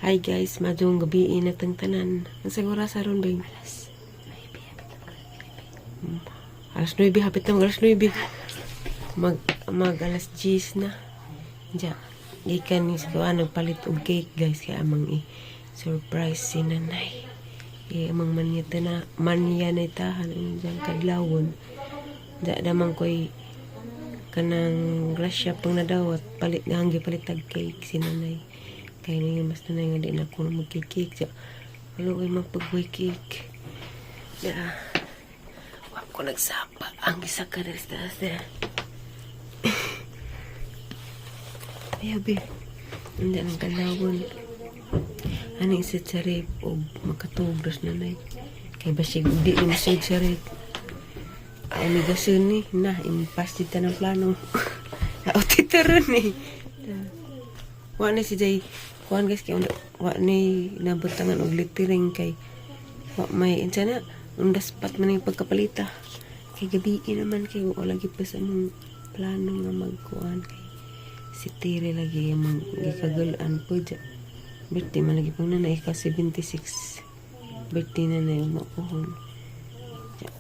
Hi guys, maayong gabii na tang tanan. Ang oras aron, Beng? Alas 9, hapit na mag alas 9. Mag, mag alas 10 na. Diya, gikan ni sa kuan nagpalit og cake, guys, kay amang i surprise si nanay. Eh, amang manyata na manya na itahan ang diyang kadlawon. Diya damang ko'y kanang grasya pang nadawat palit nga hanggi palit tag cake si nanay. Kay ni mas nanay nga di na ko magki-cake. Diya, wala ko'y mapagway cake. Diya, wa ko nagsapa. Ang isa ka diri sa taas diya. Ayaw, be. Hindi ang kalawon. Ano isa sa rep o makatubros na na. Kay basig di ni masig sa rep. Ay, may gasun ni. Na, impas dito ng plano. Ako tito ron eh. Wa na si Jay. Kuan guys, kay wa ni nabutangan og littering kay wa may insa na undaspat man yung pagkapalita. Kay gabi naman kay wa lagi pa sa among plano nga magkuan kay si Tere lagi among gikagalan po dya. Birthday man lagi pang nanay ka 76 birthday na na yung mapuhon.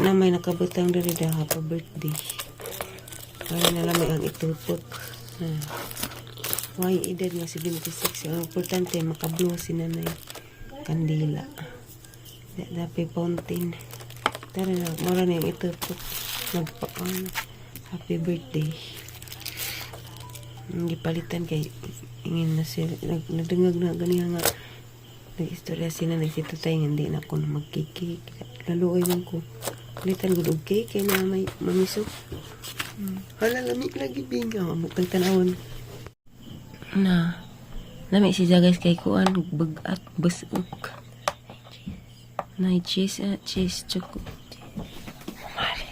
Na may nakabutang diri da happy birthday. Kaya na lamay ang itupok. Ha. Why edad nga 76? Ang importante makablo si nanay kandila. Dapat fountain. Tara na, mura na yung itupok. Nagpa happy birthday. Ang gipalitan kay ingin na sila nagdungag na ganiha nga nag-istorya sila nag si tatay nga hindi na ako na magkikik lalo ay man ko palitan gud og cake kay na may mamisok. Hala, lami lagi binga matang tanawon na lami siya guys kay kuan bagat busok na cheese, ah, cheese choco. Mali.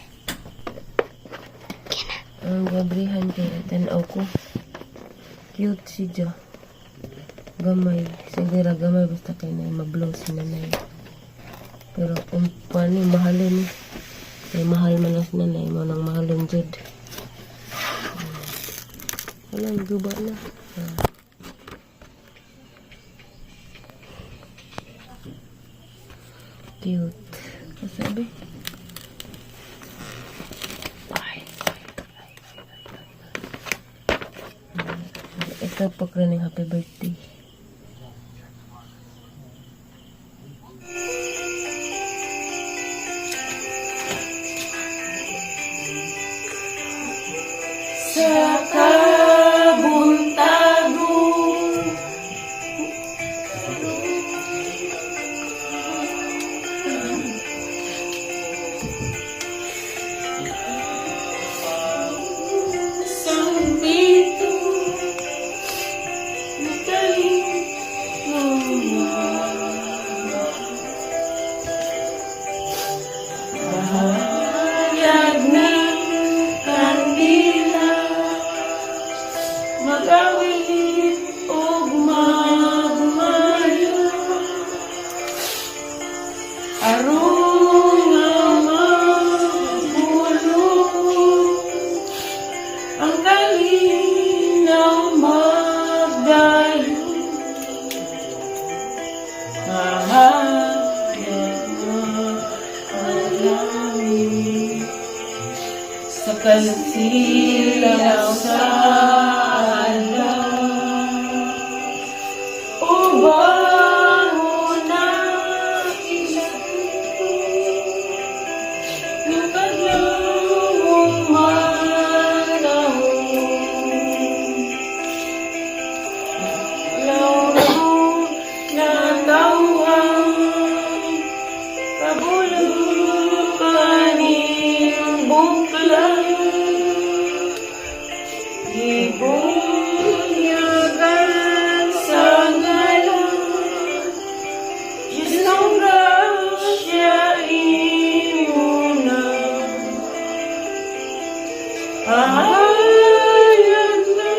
Ang gabrihan kay tanaw ko. Cute siya. Gamay. Sige ra gamay basta kay na ma-blow si nanay. Pero kung paano mahalon ni. Kay mahal man na si nanay mo nang mahalon jud. Wala, guba na. Ah. Cute. Kasabi? Ay, ay, ay, ay, ay, ay. Ito po ng happy birthday. Sa kabuntagon. Sang pito Bahayag ng kandila, mag-awit og magmayo aron nga mabulo ang kalinaw magdayon. Mahayag na ang langit sa kasilaw sa adlaw ubang una ng kadlawong manahon. Lawro na tawhan kabulukan ning buklan Gibunyagan sa ngalan Diyos ng grasya imo na. Pahayag na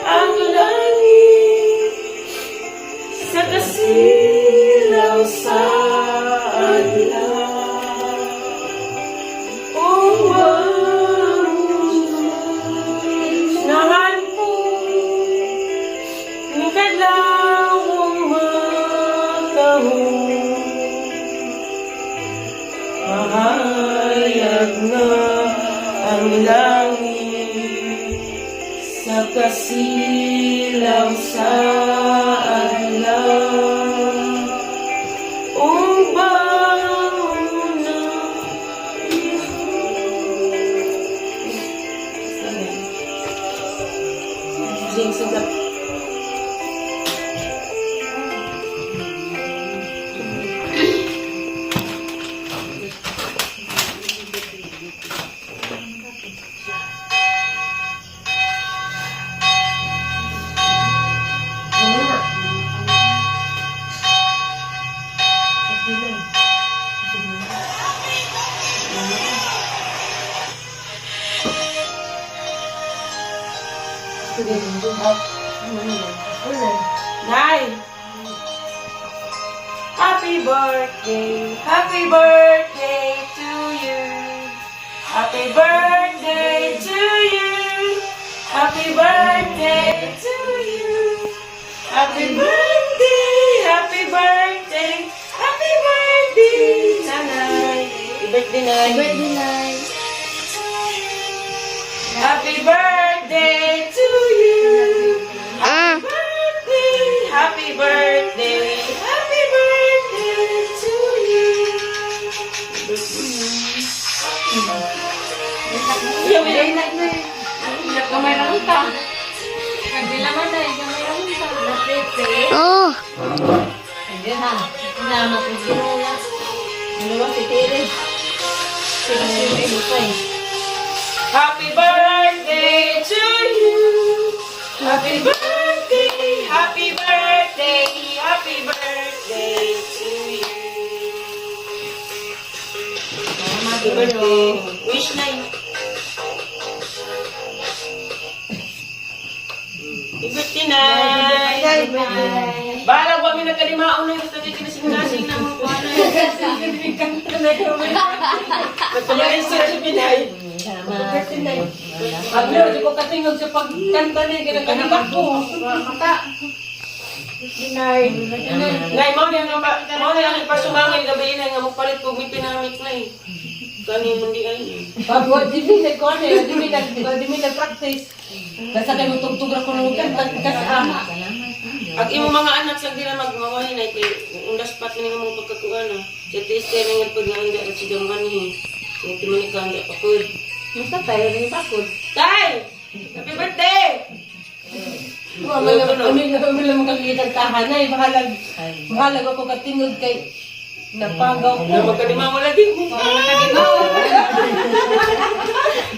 ang langit sa kasilaw sa adlaw upang nahan po ni kadlawong. Bango. Mahayag na ang langit sa kasilaw sa adlaw. Ug bango na. Sing, sing. Nay! Happy birthday to you. Happy birthday to you. Happy birthday to you. Happy birthday, happy birthday, happy birthday, Nanay. Happy birthday, Nay. Birthday, Nay. Happy birthday to you. Happy birthday, happy birthday, happy birthday to you. Gamay lang ta. Oh! Happy birthday to you. Happy birthday, happy birthday, happy birthday to you. Happy birthday. Wish na yun. Happy birthday, Nay. Balag, wa mi nagkalimaon na yung basta kay kinasing-nasing na mga kuha na yun. Nagpamain sa Pinay. Pag di ko katingog sa pagkanta niya, ginagkaniba ko. Mata. Nay, mao na ang ipasumangil gabi na nga mopalit kog may pinamit na eh. Kani mo di ay. Pag wa di mi nagkuhan eh, di mi nag-practice. Basta kayo tugtog ra ko nung kanta kasi ah. Ag imo mga anak sa dira magmawahin ay kay undas pat ni nga mong pagkakuan na. Sa tiis kay nga pag nga at si Jamani. Sa timanika anda pa pud. Basta tayo rin bakod. Tay! Happy birthday! Wa man lang kami kami lang makakita ay bahalag. Bahalag ako katingog kay napagaw ko. Ano magkadima mo lagi?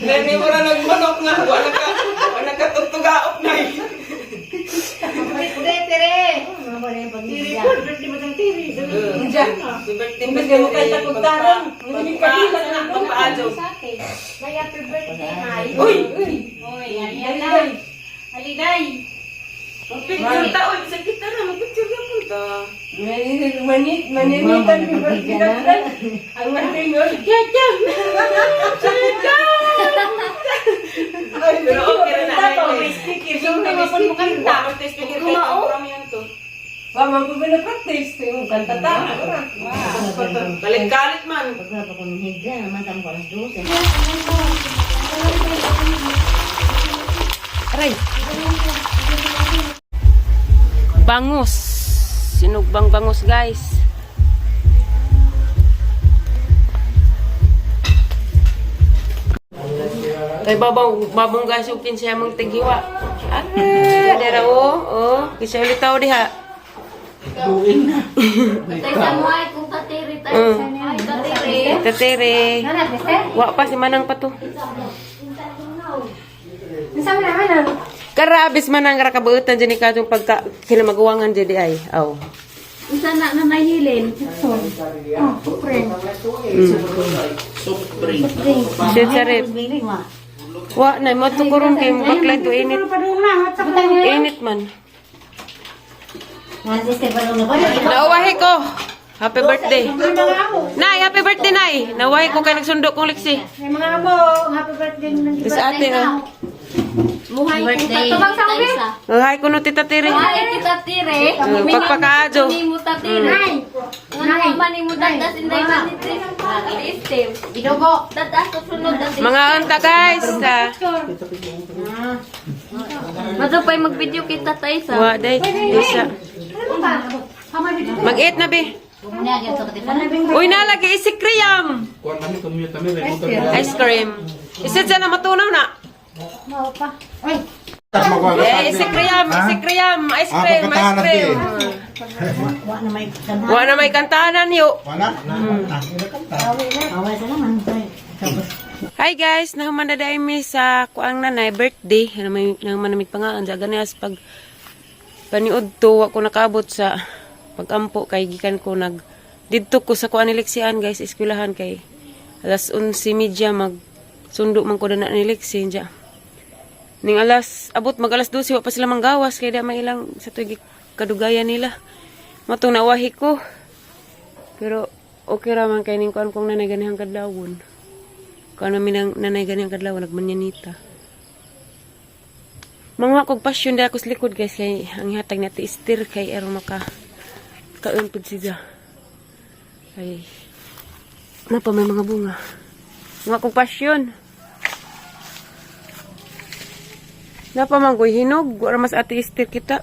Nani mo ra nagmanok nga wala ka tugtugaok na. Diyan. Happy birthday. Imbes nga mo kanta kog tarong, hindi kadila na ako. Pagpaadyo. Nay, happy birthday, Nay. Uy! Uy, halina. Halinay. Magpicture ta, oy, bisag kita na, magpicture ka po ta. Manit, maninitan mi birthday na. Ang matingog. Chicha! Chicha! Pero okay na na. Speaker, so na mo kanta. Speaker kay Kumao. Wa man po na practice yung kanta ta. Balik-kalit man. Pagkapa ko ng higla, matang ko alas 12. Aray. Bangus. Sinugbang bangus, guys. Kay babang babong guys ug kinsa among tighiwa. Ah, dara oh, oh, kinsa ulit tao diha. Tay sa mo ay kung tatiri tayo. Ay, tatiri. Tatere. Wa pa si Manang pa to. Karabis manang ra kabuutan dyan ni kadtong pagka kinamaguwangan dyan di ay. Aw. Unsa na na nahilin? Siya charit. Wa na mo to karon kay baklay to init. Init man. Nauwahi ko. Happy birthday. Nay, happy birthday, Nay. Nauwahi ko kay nagsundo kong liksi. Mga amo, happy birthday ng Tapos ate, oh. Muhay kung tatiri. Nauwahi ko no tita Tiri. Ay, tita Tire. Pagpakaadyo. Ni mo tatiri. Nga man ni mo tatas inday man ni Ate Steve. Gidugo. Tatas ko sunod ate. Mga unta guys. Ah. Matupay mag-video kita tayo sa. Wa day. Isa. Mag-eat na be. Uy na lagi isi cream. Kuan kami tumuyot kami may motor. Ice cream. Isa dyan na matunaw na. Mao pa. Ay, Eh, isi cream, isi cream, ice cream, ice cream. Wa na may kantahan. Wa na may kantanan yo. Wala? Away sa naman. Tapos Hi guys, nahuman na dahil mi sa kuang nanay birthday. Ano may nahuman na mi pangaan sa ganias pag paniud to wa ko nakaabot sa pagampo kay gikan ko nag didto ko sa kuan ni Lexian guys, eskwelahan kay alas 11:30 mag sundo man ko na ni Lexi dya. Ning alas abot mag alas 12 wa pa sila manggawas kay da may ilang sa tuig kadugayan nila. Matong nawahi ko. Pero okay ra man kay ning kuan kong nanay ganihang kadlawon. Kung ano minang nanay ganyan kadlaw, nagmanyanita. Mga kog pasyon dahil ako sa likod guys, kay ang hatag na istir kay aron maka kaon pud siya. Ay, napa may mga bunga. Mga kog pasyon. Napa man ko'y hinog, wala mas ati istir kita.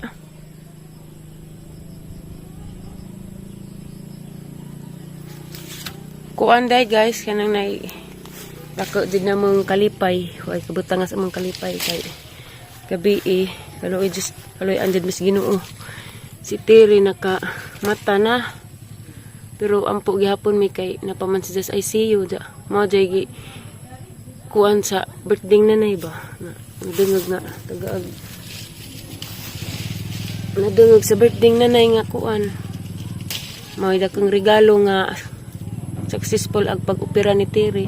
Kuan day guys, kanang nay dako jud na mong kalipay, way kabutang sa mong kalipay kay gabi eh, kaloy just kaloy anjud mas Ginoo. Si Terry naka mata na. Pero ampo gihapon mi kay napaman si sa ICU da. Mao jay gi kuan sa birthday nanay ba. Na, nadungog na tagaag. Nadungog sa birthday nanay nga kuan. Mao dakong regalo nga successful ang pag-opera ni Terry.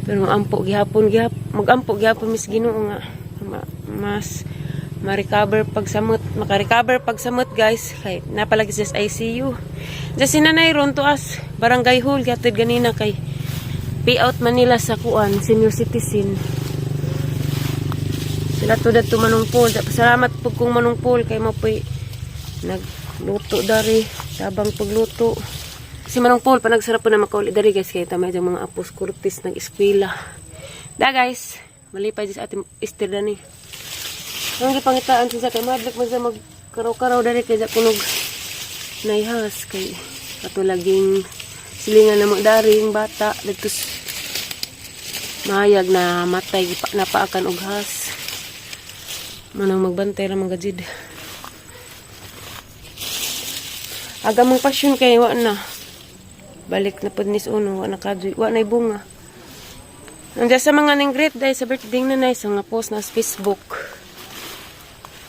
Pero maampo gihapon gihap magampo gihapon mis Ginoo nga mas ma-recover pag samot, maka-recover pag samot guys kay napalagi siya sa ICU. Diyan si Nanay ron to as barangay hall gatid ganina kay payout Manila sa kuan senior citizen. Sila to dadto manungpol. Salamat po kung manungpol kay mapoy nagluto dari tabang pagluto. Si Manong Paul, panagsarap po na makauli dari guys kay tamay diyang mga apos kurtis nag-eskwela. Da guys, malipay dyan sa ating istir dani. Ang gipangitaan siya kay madlik man siya magkaraw-karaw dari kay sa kunog naihas kay kato laging silingan na mo dari yung bata dagtos mahayag na matay napaakan og has. Manang magbantay ra man gajid. Aga mong pasyon kay wa na. Balik na pud nis uno, wa na kadyoy, wa na bunga. Nandiyan sa mga ning great day sa birthday na sa mga post na sa Facebook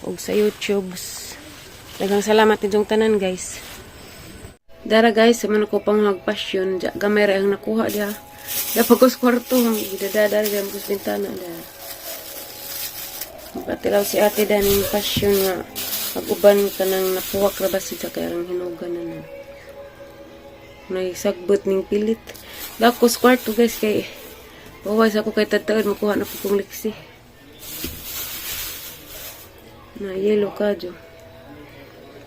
ug sa YouTube. Daghang salamat ninyong tanan guys. Dara guys, sa man ko pang magpasyon, ja, gamay ra ang nakuha diha. Dapat ko sa kwarto, gidadadara diha mo sa bintana diha. Magkatilaw si ate daning pasyon nga pag-uban ka nang napuwak ra ba siya kay ang hinugan na na. Naisagbot ning pilit. Dako sa kwarto guys kay Bawas ako kay tataon makuha na po kong liksi. Na yellow ka jo.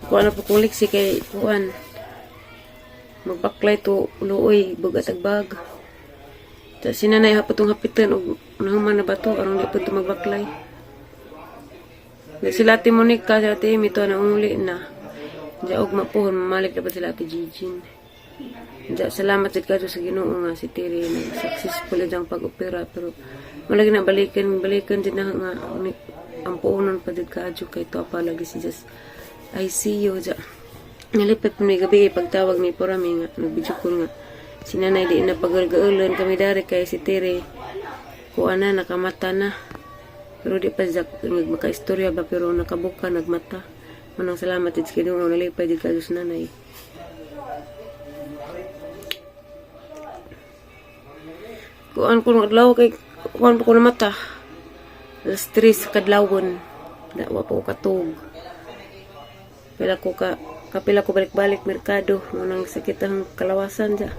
Kuha na po kong liksi kay kuan. Magbaklay to luoy bugat agbag. Ta sinanay hapot tong hapitan og nahuman na ba to aron di po to magbaklay. Di sila Ate Monica, sila Ate Amy to na uli na. Diya og mapuhon mamalik na ba sila Ate Gigin. Diya, salamat jud kadto sa Ginoo nga si Terry na successful jud ang pag-opera pero malagi na balikan balikan jud na nga ang puonon pa jud kaadyo kay to pa lagi si just ICU diya. Nalipit po mi gabi pagtawag ni Porami nga nag-video call nga si nanay di na pagalgaulan kami dari kay si Terry kuan na nakamata na pero di pa siya makaistorya ba pero nakabuka nagmata. Manang salamat jud sa Ginoo nalipay jud kaadyo sa nanay. Kuan ko ng adlaw kay kuan pa ko na mata. Alas 3 kadlawon. Da wa pa ko katug. Pila ko ka kapila ko balik-balik merkado mo nang sakit ang kalawasan ja.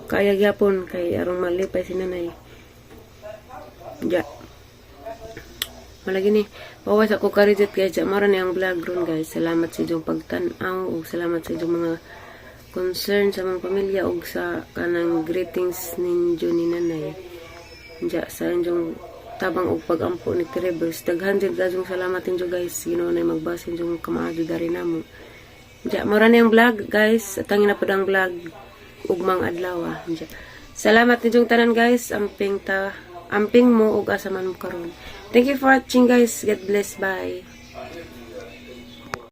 Kaya gyapon kay aron malipay si nanay. Ja. Malagi ni bawas ako karijat guys. Ja mara ni ang vlog ron guys. Salamat sa inyong pagtan-aw ug salamat sa inyong mga Concern sa mga pamilya ug sa kanang greetings ninyo ni nanay. Diya sa inyong tabang og pagampo ni Trebers. Daghan jud kayong salamat ninyo, guys. Ginoo na magbasin yung kamaadyo dari namo. Diya, mura na yung vlog, guys. At ang na po ang vlog ugmang adlaw. Ah. Diya. Salamat ninyong tanan, guys. Amping ta amping mo ug asa man mo karon. Thank you for watching, guys. God bless. Bye.